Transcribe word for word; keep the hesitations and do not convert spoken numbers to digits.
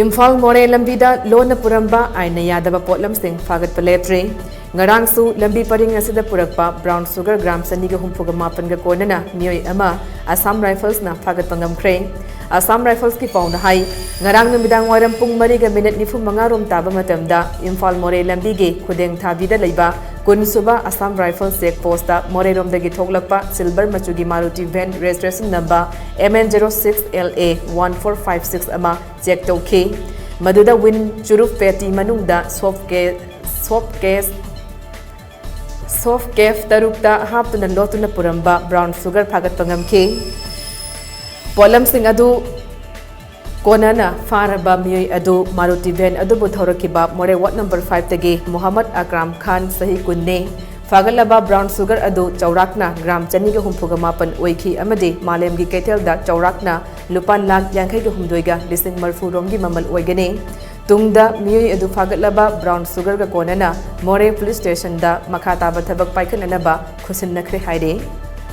ꯏꯝꯐꯥꯜ ꯃꯣꯔꯦ ꯂꯝꯕꯤꯗ ꯂꯣꯟꯅ ꯄꯨꯔꯝꯕ ꯑꯥꯏꯟꯅ ꯌꯥꯗꯕ ꯄꯣꯠꯂꯝꯁꯤꯡ ꯐꯥꯒꯠꯄ ꯂꯦꯞꯇ꯭ꯔꯤ꯫ ꯉꯔꯥꯡꯁꯨ ꯂꯝꯕꯤ ꯄꯔꯤꯡ ꯑꯁꯤꯗ ꯄꯨꯔꯛꯄ ꯕ꯭ꯔꯥꯎꯟ ꯁꯨꯒꯔ ꯒ꯭ꯔꯥꯝ ꯆꯅꯤꯒ ꯍꯨꯝꯐꯨꯒ ꯃꯥꯄꯟꯒ ꯀꯣꯟꯅꯅ ꯃꯤꯑꯣꯏ ꯑꯃ ꯑꯁꯥꯝ ꯔꯥꯏꯐꯜꯁꯅ ꯐꯥꯒꯠꯄ ꯉꯝꯈ꯭ꯔꯦ꯫ ꯑꯁꯥꯝ ꯔꯥꯏꯐꯜꯁꯀꯤ ꯄꯥꯎꯅ ꯍꯥꯏ, ꯉꯔꯥꯡ ꯅꯨꯃꯤꯗꯥꯡ ꯋꯥꯏꯔꯝ ꯄꯨꯡ ꯃꯔꯤꯒ ꯃꯤꯅꯤꯠ ꯅꯤꯐꯨ ꯃꯉꯥ ꯔꯣꯝ ꯇꯥꯕ ꯃꯇꯝꯗ ꯏꯝꯐꯥꯜ ꯃꯣꯔꯦ ꯂꯝꯕꯤꯒꯤ ꯈꯨꯗꯦꯡ ꯊꯥꯕꯤꯗ ꯂꯩꯕ ꯀꯨꯟ ꯁꯨꯕ ꯑꯁꯥꯝ ꯔꯥꯏꯐꯜꯁ ꯆꯦꯛ ꯄꯣꯁꯇ ꯃꯣꯔꯦꯔꯣꯝꯗꯒꯤ ꯊꯣꯛꯂꯛꯄ ꯁꯤꯜꯚꯔ ꯃꯆꯨꯒꯤ Maruti van registration number M N zero six L A one four five six ꯑꯃ ꯆꯦꯛ ꯇꯧꯈꯤ꯫ ꯃꯗꯨꯗ ꯋꯤꯟ ꯆꯨꯔꯨꯞ ꯄꯦꯇꯤ ꯃꯅꯨꯡꯗ ꯁꯣꯐ ꯀꯦ-, ꯁꯣꯐ ꯀꯦꯁ, ꯁꯣꯐ ꯀꯦꯐ ꯇꯔꯨꯛꯇ ꯍꯥꯞꯇꯨꯅ ꯂꯣꯠꯇꯨꯅ ꯄꯨꯔꯝꯕ ꯕ꯭ꯔꯥꯎꯟ ꯁꯨꯒꯔ ꯐꯥꯒꯠꯄ ꯉꯝꯈꯤ꯫ ꯄꯣꯠꯂꯝꯁꯤꯡ ꯑꯗꯨ ꯀꯣꯟꯅꯅ ꯐꯥꯔꯕ ꯃꯤꯑꯣꯏ ꯑꯗꯨ ꯃꯥꯔꯨꯇꯤ ꯚꯦꯟ ꯑꯗꯨꯕꯨ ꯊꯧꯔꯛꯈꯤꯕ ꯃꯣꯔꯦ ꯋꯥꯔꯗ ꯅꯝꯕꯔ ꯐꯥꯏꯚꯇꯒꯤ ꯃꯨꯍꯝꯃꯗ ꯑꯀ꯭ꯔꯥꯝ ꯈꯥꯟ, ꯆꯍꯤ ꯀꯨꯟꯅꯤ꯫ ꯐꯥꯒꯠꯂꯕ ꯕ꯭ꯔꯥꯎꯟ ꯁꯨꯒꯔ ꯑꯗꯨ ꯆꯥꯎꯔꯥꯛꯅ ꯒ꯭ꯔꯥꯝ ꯆꯅꯤꯒ ꯍꯨꯝꯐꯨꯒ ꯃꯥꯄꯟ ꯑꯣꯏꯈꯤ ꯑꯃꯗꯤ ꯃꯥꯂꯦꯝꯒꯤ ꯀꯩꯊꯦꯜꯗ ꯆꯥꯎꯔꯥꯛꯅ ꯂꯨꯄꯥ ꯂꯥꯈ ꯌꯥꯡꯈꯩꯒ ꯍꯨꯝꯗꯣꯏꯒ ꯂꯤꯁꯤꯡ ꯃꯔꯤꯐꯨ ꯔꯣꯝꯒꯤ ꯃꯃꯜ ꯑꯣꯏꯒꯅꯤ꯫ ꯇꯨꯡꯗ ꯃꯤꯑꯣꯏ ꯑꯗꯨ ꯐꯥꯒꯠꯂꯕ ꯕ꯭ꯔꯥꯎꯟ ꯁꯨꯒꯔꯒ ꯀꯣꯟꯅꯅ ꯃꯣꯔꯦ ꯄꯨꯂꯤꯁ ꯁ꯭ꯇꯦꯁꯟꯗ ꯃꯈꯥ ꯇꯥꯕ ꯊꯕꯛ ꯄꯥꯏꯈꯠꯅꯅꯕ ꯈꯨꯠꯁꯤꯟꯅꯈ꯭ꯔꯦ ꯍꯥꯏꯔꯤ꯫